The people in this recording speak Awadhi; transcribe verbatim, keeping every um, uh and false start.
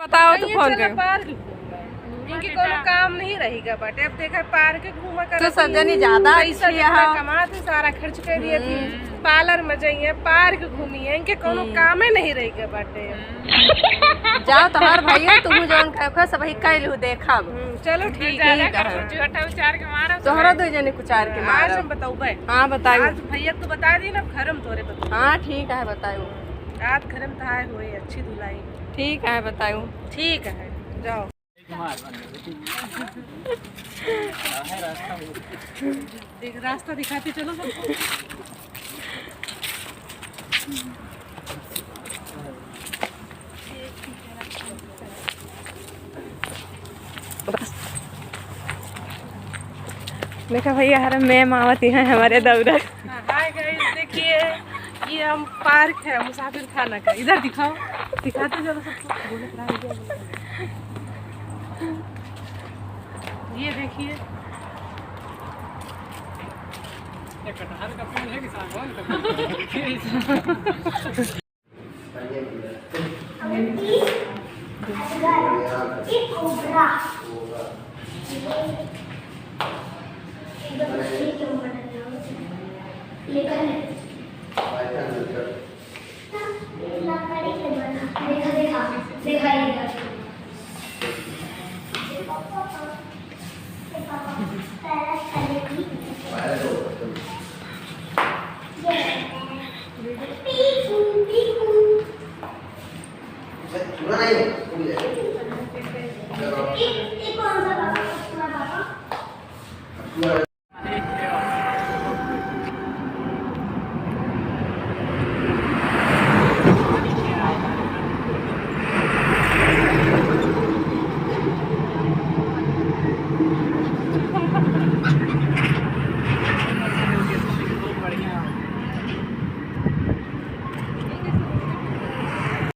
बताओ तो कहिए फोन चलो करके। पार्क घूमबे। इनके कोनो काम नहीं रहिगा बाटे। अब देखा पार्क घूमा कर तो सब जनी ज्यादा पैसा अच्छी जितना है। कमात है, सारा खर्च कर दिए थी। हम्म। पार्लर में जाइए, पार्क घूमिए, इनके कोनो हम्म। कामे नहीं रहिगा बाटे। जाओ तोहार भैया, तुम जौन कहो सब ही कइलू देखब। हम्म, चलो ठीक है। ठीक है। झूठा उचार के मारा तोहरा सब। दो जने कुचार के आज मारा। हम बताऊबे। हाँ, बताइयो। आज भैया तो बता दी ना, घर में तोरे बताऊँ। हाँ, ठीक है, बताइयो। आज घर में तहार होए अच्छी धुलाई। ठीक है, बताइयो। ठीक है, जाओ। देख, रास्ता दिखाते चलो सबको। देखा भैया, हमारे मैम आवत है हमारे दौरा। हाँ, हाय गाइस, देखिए, ये हम पार्क है मुसाफिर खाना का। इधर दिखाओ, दिखाते चलो सबको। बोले प्राणी क्या बोलते हैं। ये देखिए, ये कटहल का पेड़ है कि सागवान का पेड़ है?